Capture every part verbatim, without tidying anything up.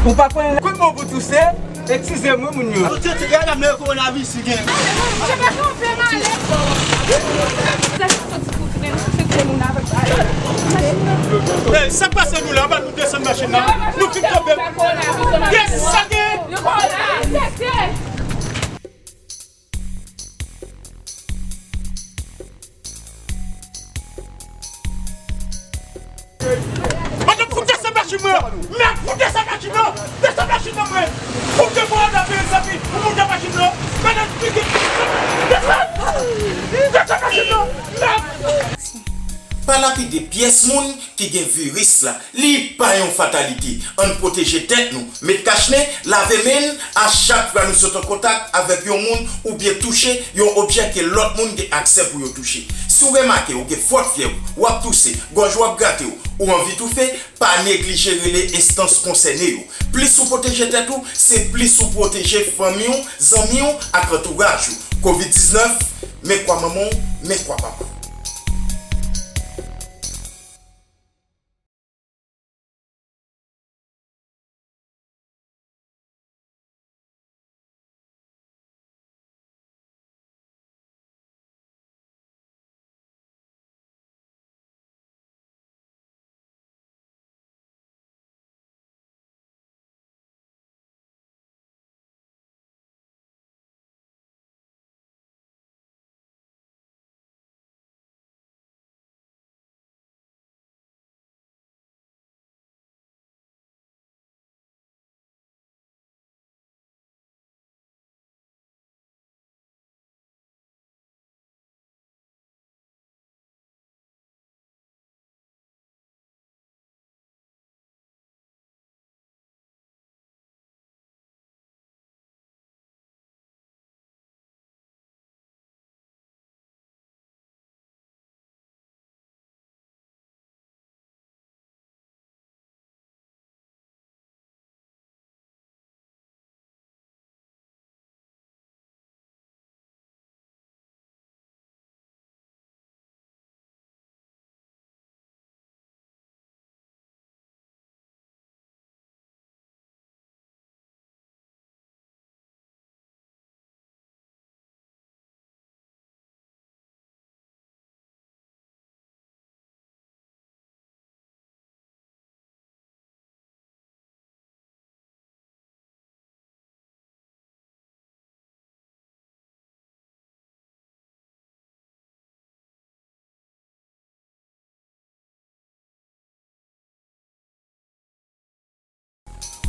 Ou pa konnen kote bon pou touse, eskize m wi moun yo. Yo tcheke gade m nan kowonaviris li gen. Mwen pa kanpe malè. Sa se soti pou tounen, nou touche moun avèk. Ey, sa k pase nou la, anba nou desann machin nan. Nou fin kanpe. Yes, sa gen. Yo pa la. Madanm, fout desann machin mwen! Mèd, fout desann machin nan! Desann machin nan, mwen! Fout de bò la, mezanmi! Ou moun nan machin nan! Madanm, desann! Desann machin nan! Mèd! Pa lapide pyès moun ki gen viris la. Li pa yon fatalite. Ann pwoteje tèt nou. Met kach nen, lave men n a chak fwa nou sot an kontak avèk yon moun oubyen touche yon objè ke lòt moun gen aksè pou yo touche. Si w remake w gen fòt fyèv, w ap touse, gòj w ap grate w, ou anvi toufe, pa neglije rele enstans konsène yo. Plis ou pwoteje tèt ou, se plis ou pwoteje fanmi w, zanmi w ak antouraj ou. Kovid diznèf, men kwa manman w, men kwa papa w.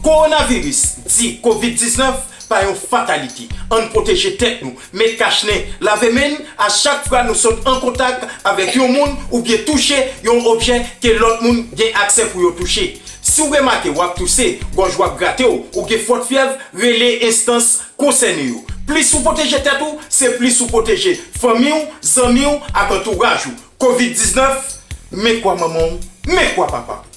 Kowonaviris, di kovid diznèf, pa yon fatalite. Ann pwoteje tèt nou, met kach nen, lave men n a chak fwa nou sot an kontak avèk yon moun oubyen touche yon objè ke lòt moun gen aksè pou yo touche. Si w remake w ap touse, gòj w ap grate w, ou gen fòt fyèv, rele enstans konsène yo. Plis ou pwoteje tèt ou, se plis ou pwoteje fanmi w, zanmi w ak antouraj ou. Kovid diznèf, men kwa manman w, men kwa papa w.